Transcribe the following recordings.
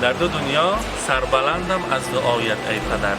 Дар ду дунё сарбаландам аз дуоят, эй падар.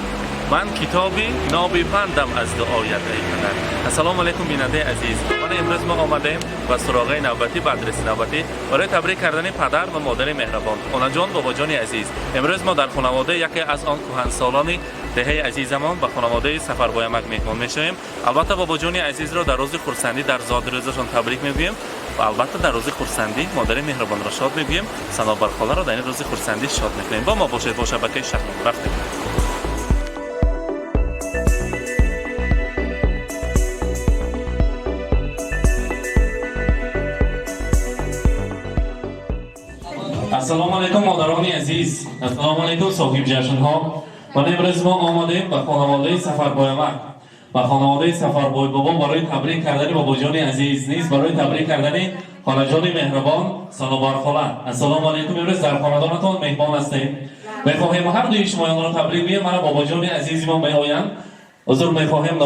Ман китоби ноби пандам аз дуоят, эй падар. Ассалому алайкум, бинандаи азиз. Мана имрӯз мо омадем ба суроғаи навбатӣ, ба адреси навбатӣ барои табрик кардани падар ва модари меҳрабон, онаҷон, бобоҷони азиз. Имрӯз мо дар хонаводаи яке аз он кӯҳансолони деҳаи азизамон, ба хонаводаи Сафарбоямак меҳмон мешавем. Албатта, бобоҷони азизро дар рӯзи хурсандӣ, дар зодрӯзашон табрик мегӯем ва албатта дар рӯзи хурсандӣ модари меҳрабонро шод мегӯем. Санобархоларо дар ин рӯзи хурсандӣ шод мекунем. Бо мо бошед, бо шабакаи Шаҳнод. Рафтем. Ассалому алайкум, модарони азиз, ассалому алайкум, соҳибҷашнҳо. Ман имрӯз мо омадем ба хонаводаи Сафарбоямак, ба хонаводаи Сафарбой бобо барои табрик кардани бобоҷони азиз, низ барои табрик кардани холаҷони меҳрабон Санобархола. Ассалому алайкум. Имрӯз дар хонадонатон меҳмон ҳастем, мехоҳем ҳар дуи шумоёнро табрик гӯем. Мана бобоҷони азизи мо меоянд. Узр мехоҳем,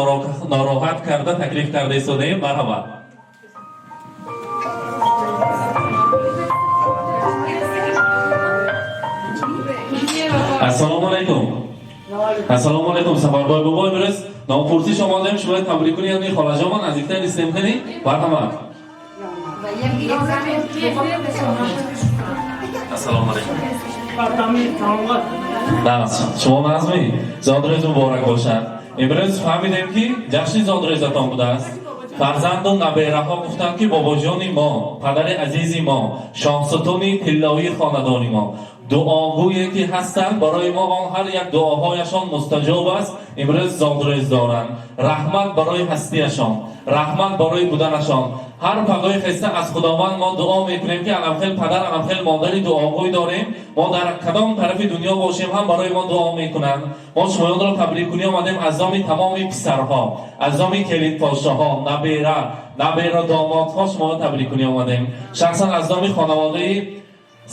нороҳат карда, таклиф карда истодаем. Марҳабат. Ассалому алайкум, ассалому алайкум, Сафарбой бобо. Имрӯз номпурсиш омодаем шуморо табрик кунем. Яъне холаҷонмон наздиктар нистем кунӣ. Марҳамат. Ассалому алайкум. Нағз, шумо нағзмӣ? Зодрӯз муборак бошад. Имрӯз фаҳмидем, ки ҷашни зодрӯзатон будааст. Фарзанду набераҳо гуфтанд, ки бобоҷони мо, падари азизи мо, шоҳсутуни тиллоии хонадони мо, дуогӯе ки ҳастанд барои мо, он ҳар як дуоҳояшон мустаҷоб аст, имрӯз зодрӯз доранд. Раҳмат барои ҳастиашон, раҳмат барои буданашон. Ҳар пагоҳи хеста аз Худованд мо дуо мекунем, ки анамхел падар, анамхел модари дуогӯй дорем. Мо дар кадом тарафи дунё бошем ҳам барои мо дуо мекунанд. Мо шумоёнро табриккунӣ омадем аз номи тамоми писарҳо, аз номи келинпошоҳо, набера, набера домодҳо шуморо табриккунӣ омадем. Шахсан аз номи хонаводаи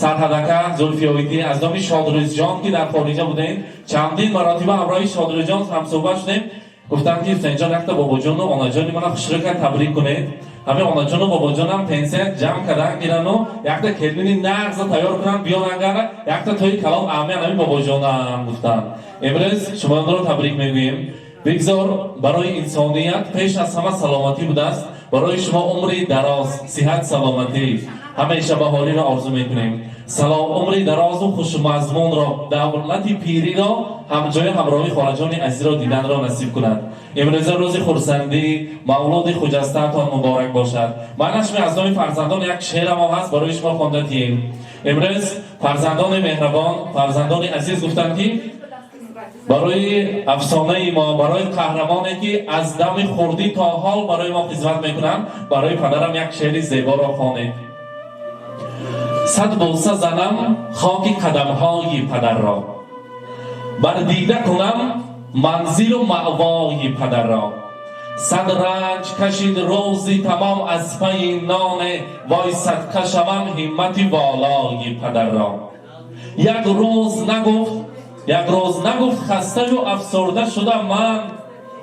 Сарҳадака Зулфиёвитӣ, аз номи Шодрӯзҷон, ки дар хориҷа будем, чандин маротиба ҳамроҳи Шодрӯзҷон ҳамсӯҳбат шудем. Гуфтанд, ки Ҳусейнҷон, якта бобоҷону онаҷони мана хушрӯка табрик кунед. Ҳамин онаҷону бобоҷонам пенсия ҷамъ кардан гирану якта келини нағза тайёр кунанд, биёнангара якта тои калон аҳамият ҳамин бобоҷонам гуфтанд. Имрӯз шумоёнро табрик мегӯем. Бигзор барои инсоният пеш аз ҳама саломатӣ будааст. Барои шумо умри дароз, сиҳат, саломатӣ, ҳамеша баҳориро орзу мекунем. Салом, умри дарозу хушмазмунро, давлати пириро ҳамҷоя ҳамроҳи холаҷони азизро диданро насиб кунад. Имрӯза рӯзи хурсандӣ, мавлуди хуҷастаатон муборак бошад. Манашми аз номи фарзандон як шеърамо ҳаст, барои шумо хонда диҳем. Имрӯз фарзандони меҳрабон, фарзандони азиз гуфтанд, ки барои афсонаи мо, барои қаҳрамоне, ки аз дами хурдӣ то ҳол барои мо хизмат мекунанд, барои падарам як шеъри зеборо хонед. Сад бӯса занам хоки қадамҳои падарро, бар дида кунам манзилу маъвои падарро. Сад ранҷ кашид рӯзи тамом аз пайи ноне, вой, садқа шавам ҳиммати волои падарро. Як рӯз нагуфт, як рӯз нагуфт хастаю афсурда шудам ман,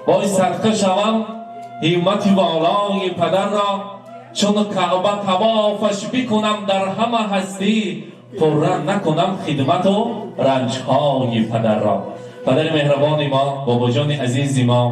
вой, садқа шавам ҳиммати волои падарро. Чун Каъба тавофаш бикунам дар ҳама ҳастӣ, пурра накунам хидмату ранҷҳои падарро. Падари меҳрабони мо, бобоҷони азизи мо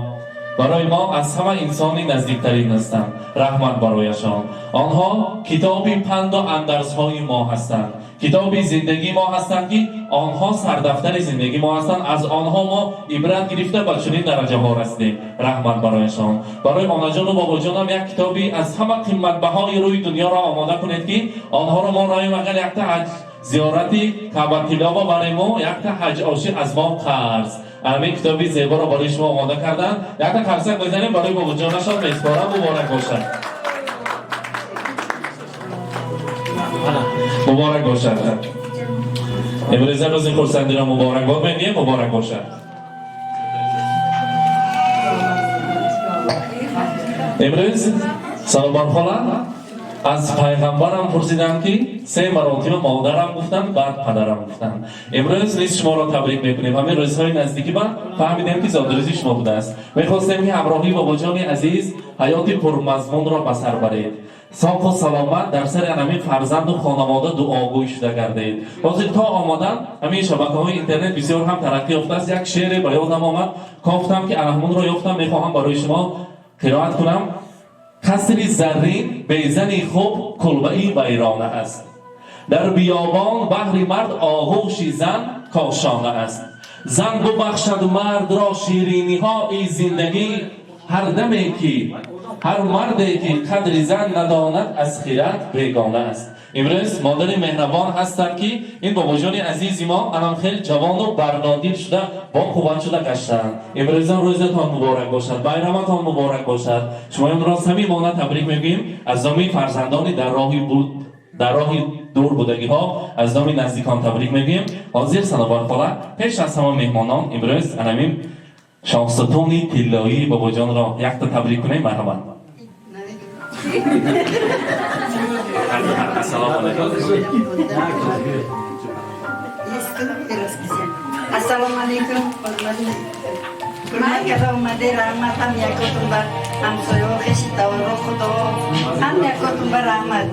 барои мо аз ҳама инсони наздиктарин ҳастанд. Раҳмат барояшон. Онҳо китоби панду андарзҳои мо ҳастанд, китоби зиндагии мо ҳастанд, ки онҳо сардафтари зиндагии мо ҳастанд. Аз онҳо мо ибрат гирифта ба чунин дараҷаҳо расидем. Раҳмат барояшон. Барои онаҷону бобоҷонам як китоби аз ҳама қиматбаҳои рӯи дунёро омода кунед, ки онҳоро мо роем, агар якта ҳаҷ зиёрати Каъбатиллоба барему, якта ҳаҷ оши аз мо қарз. Ҳамин китоби зеборо барои шумо омода карданд. Якта қарсак мезанем барои бобоҷонашон, меспорам. Муборак бошад, муборак бошад. Имрӯза рӯзи хурсандиро муборакбод мегӯем. Муборак бошад. Имрӯз Саломонхола аз пайғамбарам пурсидам, ки се маротиба модарам гуфтанд, баъд падарам гуфтанд. Имрӯз низ шуморо табрик мекунем. Ҳамин рӯзҳои наздикӣ ба фаҳмидем, ки зодрӯзи шумо будааст. Мехостем, ки ҳамроҳии бобоҷони азиз ҳаёти пурмазмунро ба сар баред. Соғу саломат дар сари ҳамин фарзанду хонавода дуогӯй шуда гардед. Ҳозир то омадан ҳамин шабакаҳои интернет бисёр ҳам тараққӣ ёфтааст. Як шеъре ба ёдам омад, кофтам, ки ана ҳамонро ёфтам, мехоҳам барои шумо қироат кунам. Қасри заррин бе зани хуб кулбаи вайрона аст, дар биёбон баҳри мард оғӯши зан кошона аст. Зан бубахшад мардро шириниҳои зиндагӣ, ҳар даме ки ҳар марде ки қадри зан надонад, аз хирад бегона аст. Имрӯз модари меҳрабон ҳастанд, ки ин бобоҷони азизи мо анам хеле ҷавону барнодил шуда, бо қувват шуда гаштанд. Имрӯза рӯзатон муборак бошад, байраматон муборак бошад. Шумоёнро самимона табрик мегӯем аз номи фарзандони дар роҳи буд, дар роҳи дур будагиҳо, аз номи наздикон табрик мегӯем. Ҳозир, Санобар хола, пеш аз ҳама меҳмонон имрӯз анамин шоҳсутуни тиллоии бобоҷонро якта табрик кунем. Марҳамат. Ассалому алайкум. Ассалому алайкум. Ҳурмат карда омаде, раҳмат ҳам якотун ба ҳамсояҳо, хеши таворо, худо ҳам якотун ба раҳмат.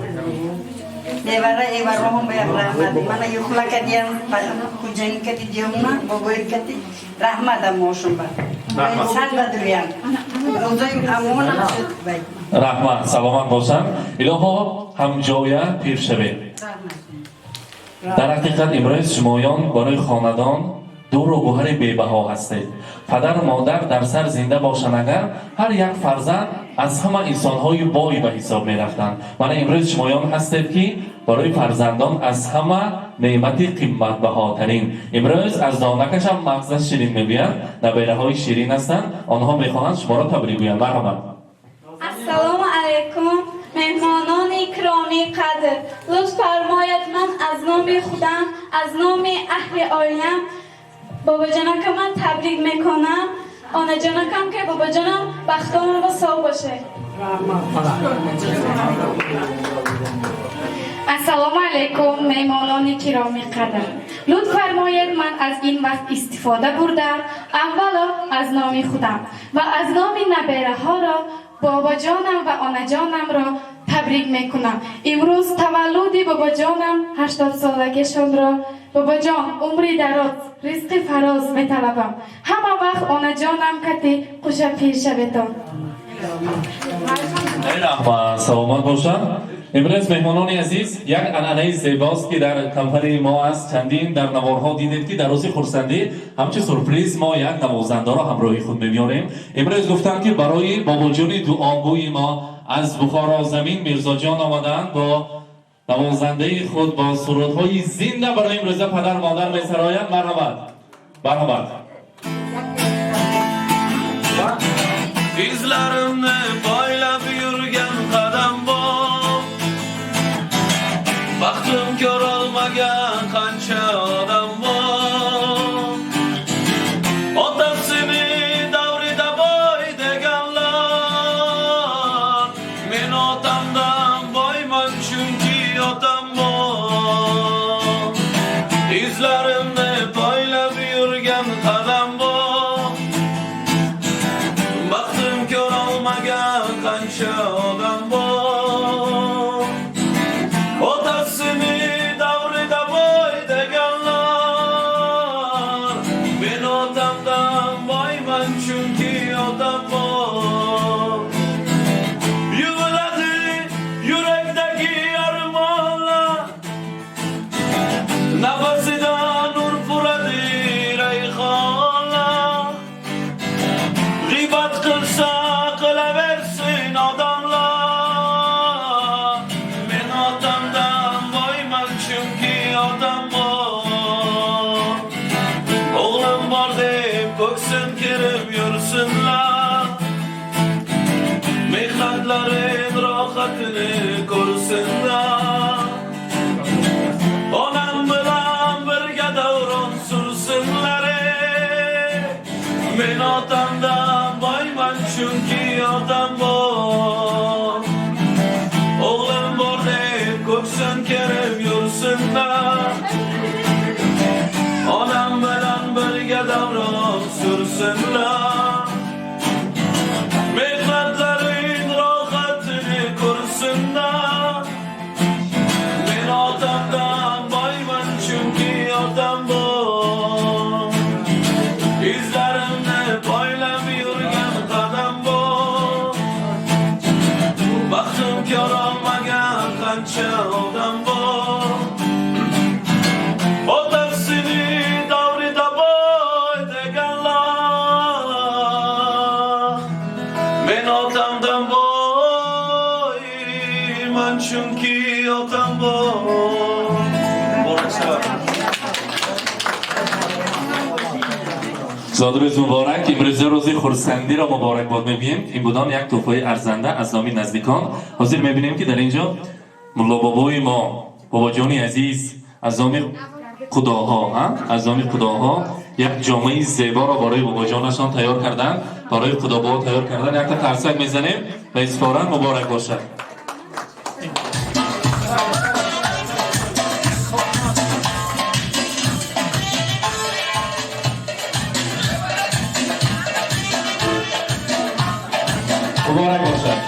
Невара эвароҳом ба як раҳмат. Мана юхла кадиям, хуҷани кади диёмна, бобои кади раҳмат амошум ба. Сад ба дуриям. Рӯзои амона шуд бай. Раҳмат, саломат бошанд. Илоҳо, ҳамҷоя пир шавед. Дар ҳақиқат, имрӯз шумоён барои хонадон дуру гӯҳари бебаҳо ҳастед. Падару модар дар сар зинда бошанд агар, ҳар як фарзанд аз ҳама инсонҳои бой ба ҳисоб мерафтанд. Мана имрӯз шумоён ҳастед, ки барои фарзандон аз ҳама неъмати қиматбаҳотарин. Имрӯз аз донакашам мағзаш ширин мегӯянд, набераҳои ширин ҳастанд, онҳо мехоҳанд шуморо табрик гӯянд. Марҳамат. Ассалому алайкум, меҳмонони киромӣ қадр. Лутф фармояд, ман аз номи худам, аз номи аҳли оилам бобоҷонакаман табрик мекунам. Онаҷонакам, ки бобоҷонам бахтонро соғ боше. Ассалому алайкум, меҳмонони киромӣ қадр. Лутф фармоед, ман аз ин вақт истифода бурдам, аввало аз номи худам ва аз номи набераҳоро бобоҷонам ва онаҷонамро табрик мекунам. Имрӯз таваллуди бобоҷонам 80-солагишонро, бобоҷон, умри дароз, ризқи фароз металабам. Ҳама вақт онаҷонам кати қуша пир шаветон. Раҳмат, саломат бошанд. Имрӯз, меҳмонони азиз, як анъанаи зебост, ки дар компанияи мо аст. Чандин дар наворҳо дидед, ки дар рӯзи хурсандӣ ҳамчун сюрприз мо як навозандаро ҳамроҳи худ мебиёрем. Имрӯз гуфтанд, ки барои бобоҷони дуогӯи мо аз Бухоро замин Мирзоҷон омаданд, бо навозандаи худ, бо сурудҳои зинда барои имрӯза падар модар месароянд. Марҳамат, марҳамат. Izlarimni poylab yurgan qadam bor. Baxtim ko'rolmagan qancha odam bor. Otasini davrida boy deganlar, men otamdan boyman, chunki otam bor. Izlarimni poylab yurgan qadam bor. Baxtim ko'rolmagan qancha odam bor. Otasini davrida boy deganlar, men otamdan boyman, chunki otam bor. Yuviladi yurakdagi armonlar, nafasidan urpuradi rayhonlar. G'iybat qilsa qilaversin odamlar, men otamdan boyman, chunki otam bor. O'g'lim bor deb ko'ksin kerib yursinlar, mehnatlarin rohatini ko'rsinlar. Onam bilan birga davron sursinlar ey. Men otamdan boyman, chunki otam bor. O'g'lim bor deb ko'ksin kerib yursinlar, onam bilan birga davron sursinlar. Mehnatlarin rohatini ko'rsinlar. Зодрӯз муборак! Имрӯза рӯзи хурсандиро муборакбод мегӯем. Ин будон як тӯҳфаи арзанда аз номи наздикон. Ҳозир мебинем, ки дар ин ҷо муллобобои мо, бобоҷони азиз, аз номи худоҳо, аз номи худоҳо як ҷомаи зеборо барои бобоҷонашон тайёр карданд, барои худобобо тайёр карданд. Якта қарсак мезанем ва изфоран муборак бошад. Муборак бошад.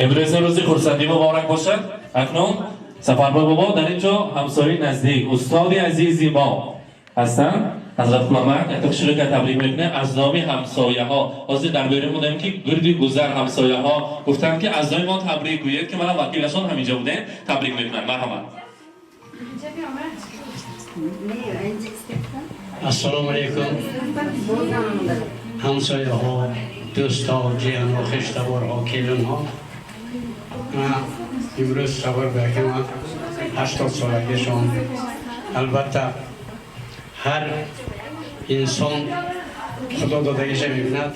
Имрӯз рӯзи хурсандӣ муборак бошад. Акнун Сафарбой бобо, дар ин ҷо ҳамсояи наздик, устоди азизи мо ҳастанд, ҳазрат Қуломак, якта хушрӯка табрик мекунем аз номи ҳамсояҳо. Ҳозир дар берун будем, ки гирди гузар ҳамсояҳо гуфтанд, ки аз номи мо табрик гӯед, ки манам вакилашон ҳаминҷо будем, табрик мекунанд. Марҳамат. Ассалому алайкум, ҳамсояҳо, дӯстҳо, ҷиянҳо, хештаборҳо, келинҳо. Имрӯз хабар ба ман 80 солагишон. Албатта, ҳар инсон худо додагиша мебинад,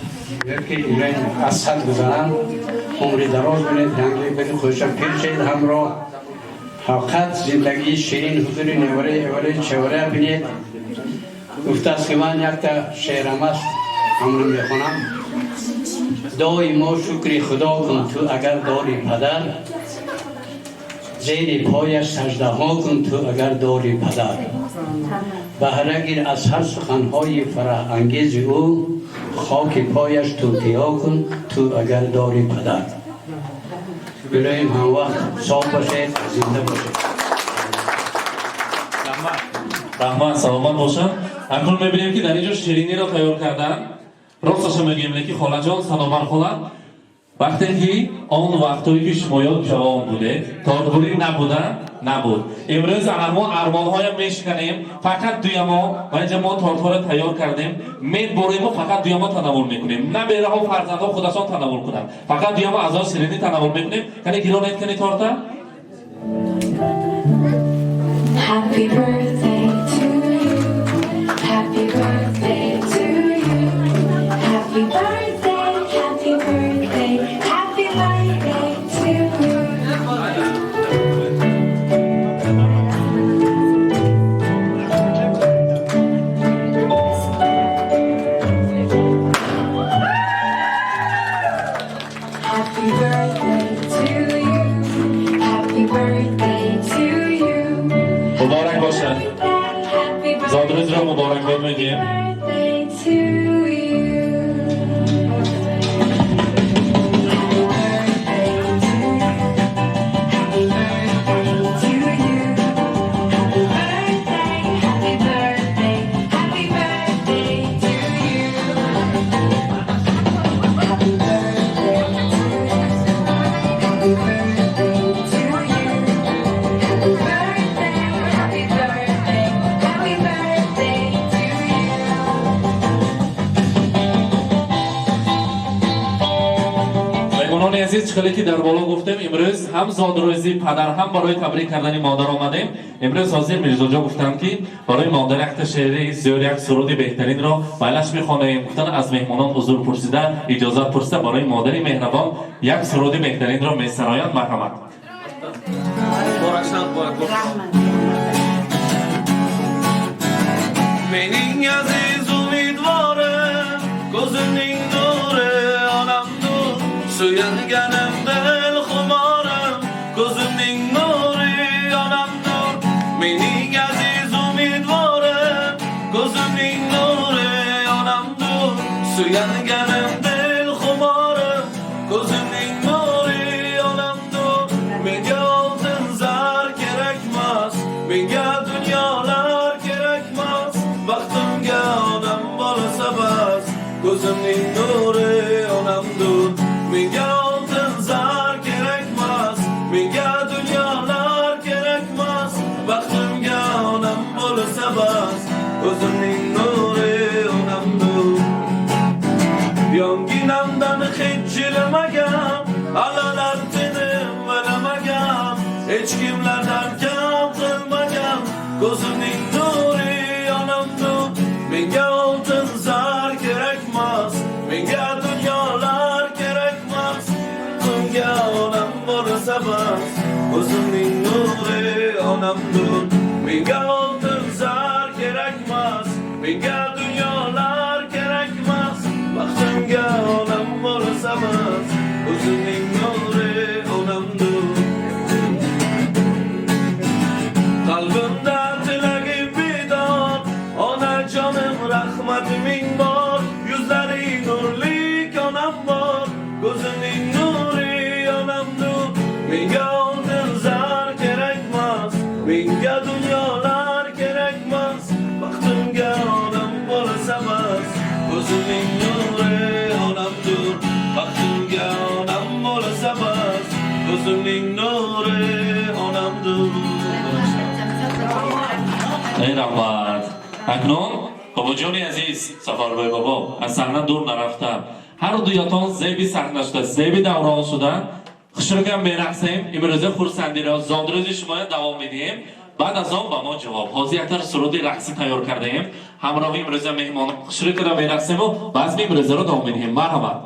ки имрӯз аз 100 гузаранд, умри дароз бинед, янги бинед, худша пир шед, ҳамроҳ фақат зиндагии ширин, ҳузури невараи эвараи чевара бинед. Гуфтааст, ки ман якта шеърам аст, ҳамро мехонам. Доимо шукри худо кун ту, агар дори падар, зери пояш саждаҳо кун ту, агар дори падар. Баҳра гир аз ҳар суханҳои фараҳангези ӯ, хоки пояш тутиё кун ту, агар дори падар. Билоим, ҳамвақт соғ бошед, зинда бошед. Раҳмат, саломат бошанд. Акнун мебинем, ки дар ин ҷо шириниро тайёр карданд. Росташа мегӯем, ки холаҷон, Санобар хола, вақте ки он вақтое ки шумоё ҷавон будед, тортбурӣ набуда набуд. Имрӯз мо армонҳоям мешиканем, фақат дуямо ва инҷа мо тортҳоро тайёр кардем, меборему, фақат дуямо танаввул мекунем. Набераҳо, фарзандҳо худашон танаввул кунанд, фақат дуямо аз он ширинӣ танаввул мекунем. Кане, гиронед, кани торта. Happy birthday to you. Happy birthday to you. Happy birthday, happy birthday, happy birthday to you. Happy birthday to you. Happy birthday to you. Муборак бошад. Happy Зодрӯзро муборакбод мегӯем. birthday to you. Happy birthday to you. Happy birthday to you. Happy birthday, happy birthday, happy birthday to you. Happy birthday to you. Happy birthday. Меҳмонони азиз, хеле ки дар боло гуфтем, имрӯз ҳам зодрӯзи падар, ҳам барои табрик кардани модар омадем. Имрӯз ҳозир Мирзоҷон гуфтанд, ки барои модар якта шеъри зиёд, як суруди беҳтаринро байлаш мехонаем. Гуфтан, аз меҳмонон узр пурсида, иҷозат пурсида, барои модари меҳрабон як суруди беҳтаринро месароянд. Марҳамат. Раҳмат. Mening aziz umidvorim, ko'zimning nuri onamdur. Suyanganim, dil xumorim, ko'zimning nuri onamdur. Mening aziz umidvorim, ko'zimning nuri onamdur. Suyanganim, dil xumorim, ko'zimning nuri onamdur. Menga oltin zar kerakmas, menga dunyolar kerakmas. Baxtimga onam bo'lsa bas, ko'zimning nuri onamdur. Menga oltin zar kerakmas, menga dunyolar kerakmas. Baxtimga onam bo'lsa bas, ko'zimning nuri onamdur. Yonginamdan hech jilmagan, allalar tinim bilmagan, hech kimlardan kam qilmagan, ko'zimning nuri onamdur. Menga oltin zar kerakmas, menga dunyolar kerakmas. Unga onam bo'lsa bas, ko'zimning nuri onamdur. Menga oltin zar kerakmas, menga dunyolar kerakmas. Baxtimga onam bo'lsa bas, o'zimning nuri onamdur. Qalbimda tilagim bedor, onajonim, rahmat ming bor. Yuzlari nurli onam bor, ko'zimning nuri onamdur. Menga oltin zar kerakmas, menga dunyolar kerakmas. Baxtimga onam bo'lsa bas, ko'zimning nuri onamdur. Baxtimga onam bo'lsa bas, ko'zimning nuri onamdur. Эй, раҳмат. Акнун, бобоҷони азиз, Сафарбой бобо, аз саҳна дур нарафта, ҳар дуятон зеби саҳна шуда, зеби даврон шуда, хушрӯкам мерақсем. Имрӯза хурсандиро, зодрӯзи шумоя давом медиҳем. Баъд аз он ба мо ҷавоб. Ҳозир яктар суруди рақсӣ тайёр кардаем. Ҳамроҳи имрӯза меҳмон хушрӯ када мерақсему базми имрӯзаро давом медиҳем. Марҳамат.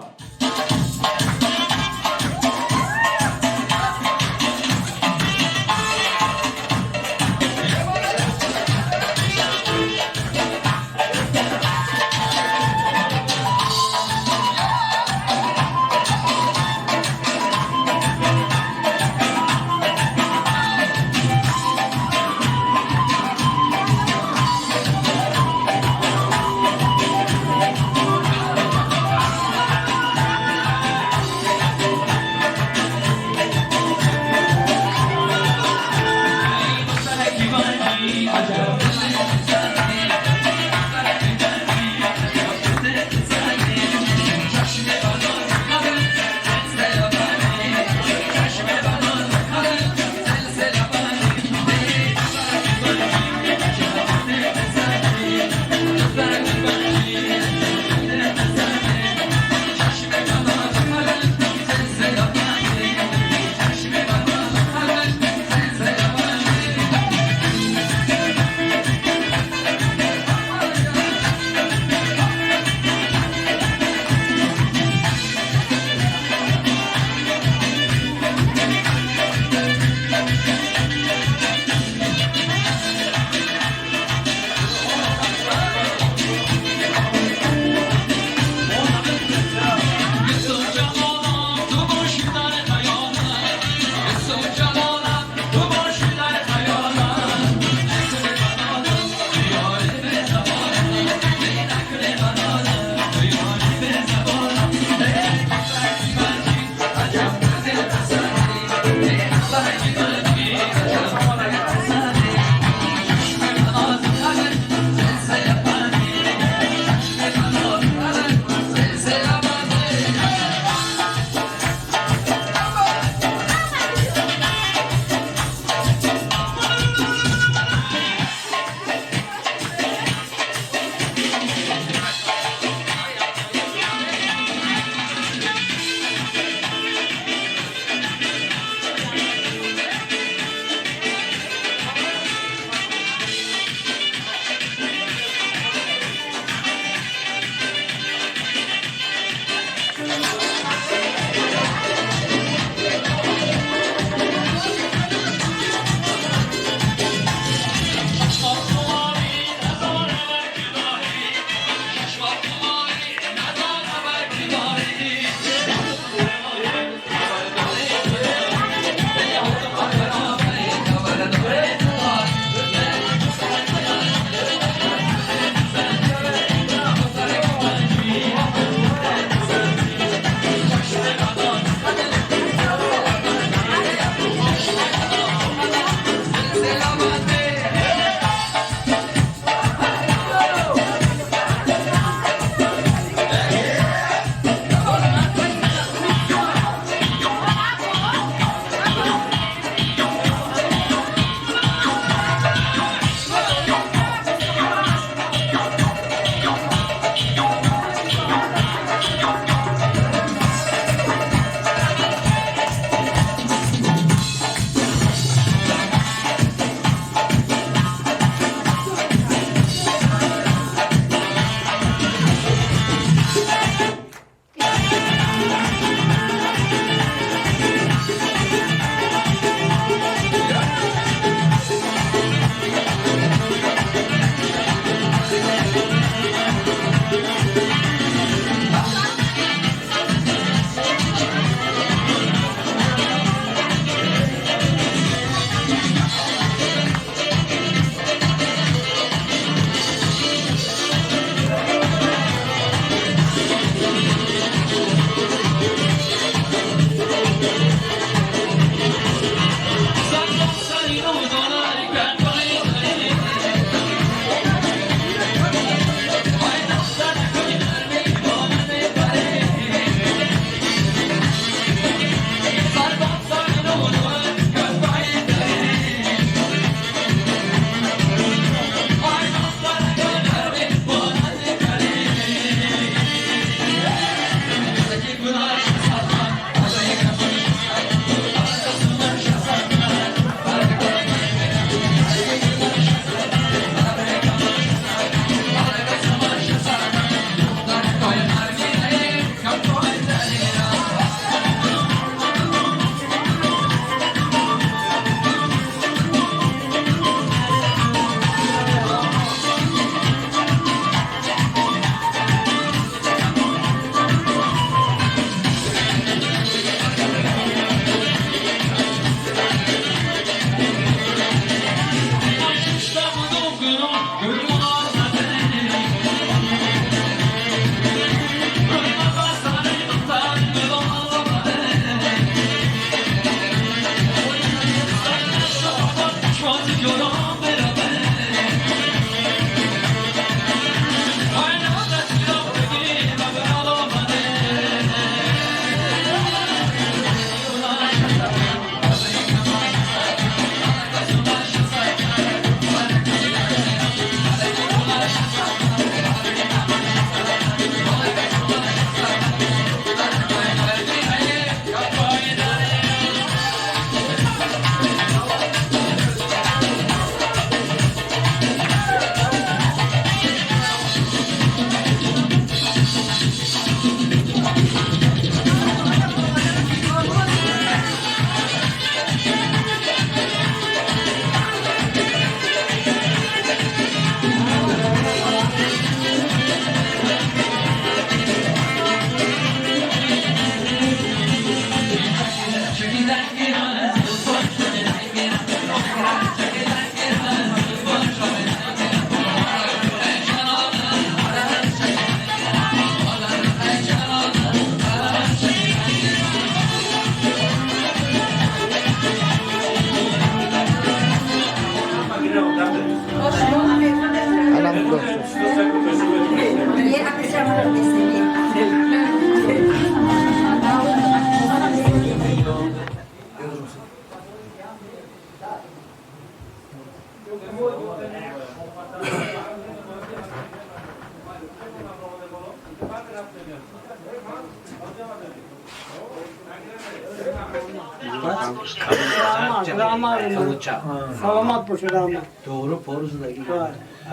Саломат бошед ҳама. Doğru poruzdagi.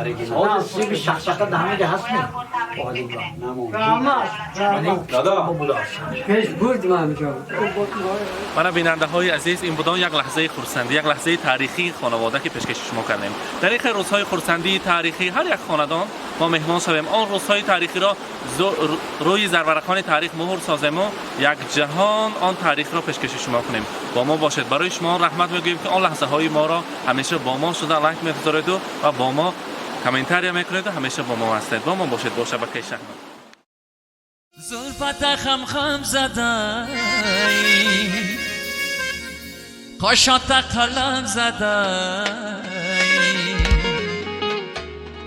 Original. Siz şakşakta daha mı hasmi? Раҳмат, раҳмат. Пеш бурд мамҷон. Мана, бинандаҳои азиз, ин будон як лаҳзаи хурсандӣ, як лаҳзаи таърихии хонавода, ки пешкаши шумо кардем. Дар яке рӯзҳои хурсандии таърихӣ ҳар як хонадон мо меҳмон шавем, он рӯзҳои таърихиро рӯи зарварақони таърих муҳр созему як ҷаҳон он таърихро пешкаши шумо кунем. Бо мо бошед. Барои шумо раҳмат мегӯем, ки он лаҳзаҳои моро ҳамеша бо мо шуда, лайк мегузореду ва бо мо комментария мекунеду ҳамеша бо мо ҳастед. Бо мо бошед, бо шабакаи Шаҳно. Зулфата хам хам задай, қошота қалам задай,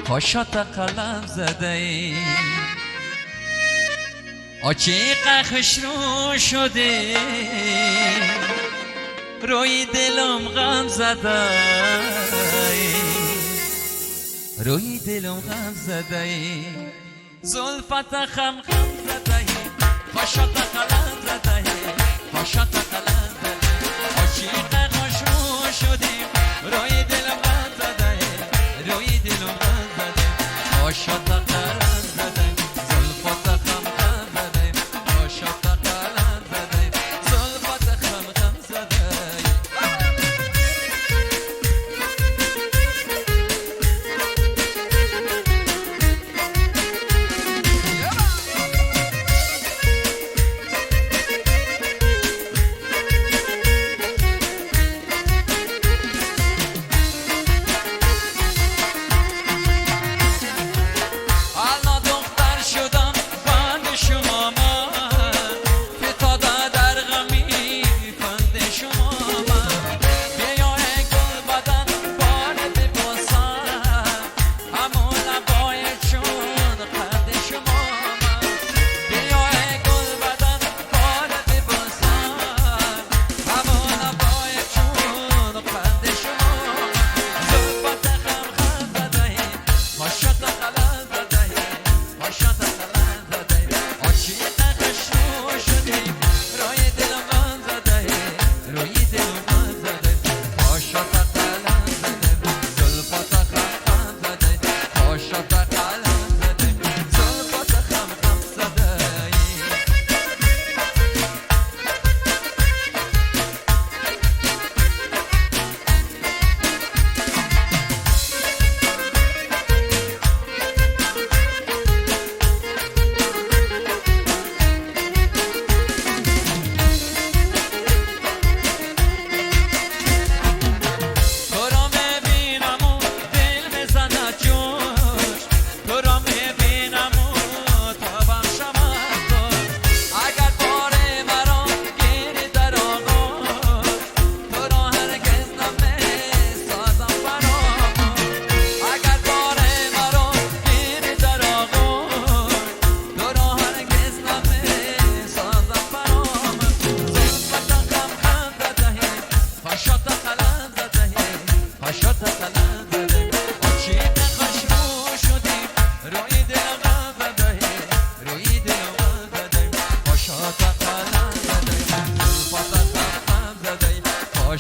қошота қалам задай, очиқа хушрӯ шуде, рӯи дилам ғам задай, рӯи дилам ғам задай. Зулфата хам хам задай, қошота қалам задай, қошота қалам задай, ошиқа хушрӯ шудем, рӯи дилам ғам задай, рӯи дилам ғам задай, қошота қалам задай, зулфата хам хам задай, қошота қалам.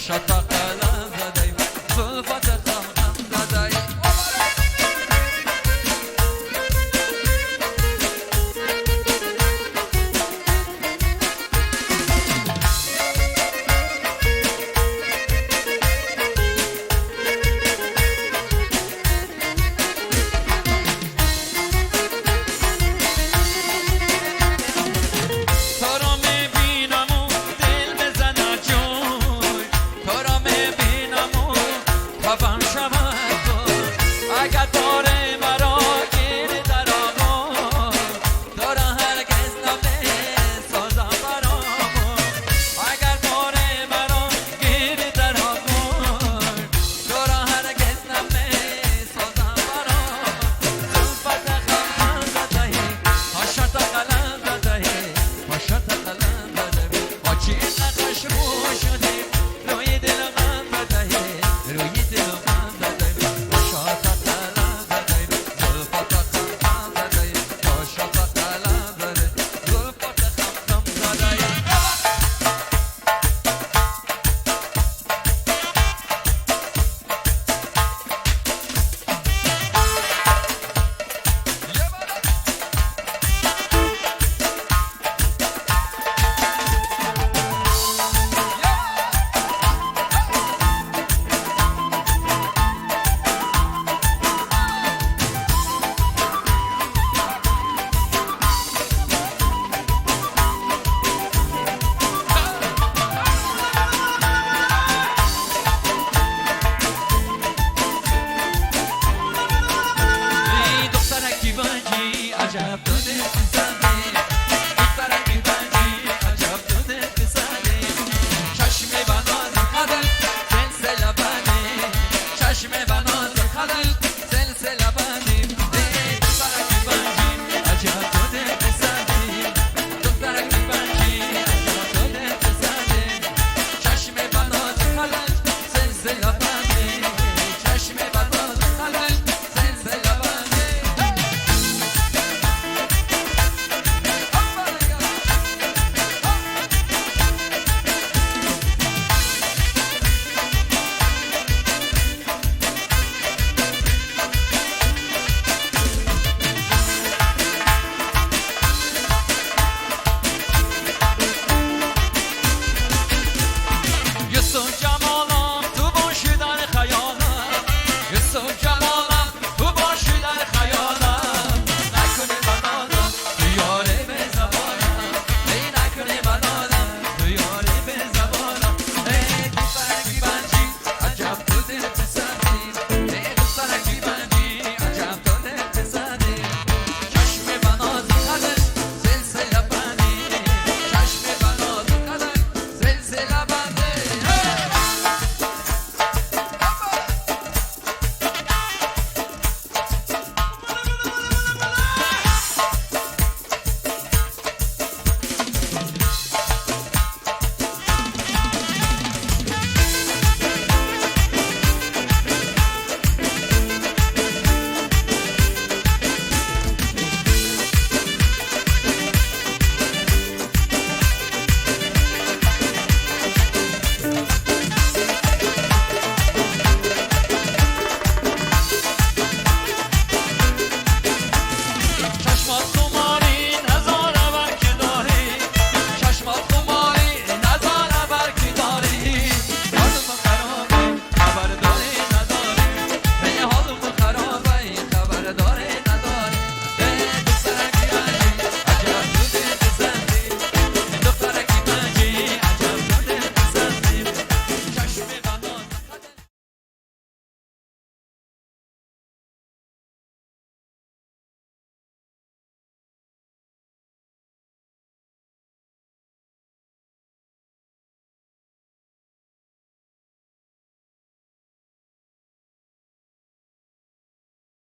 Хошата.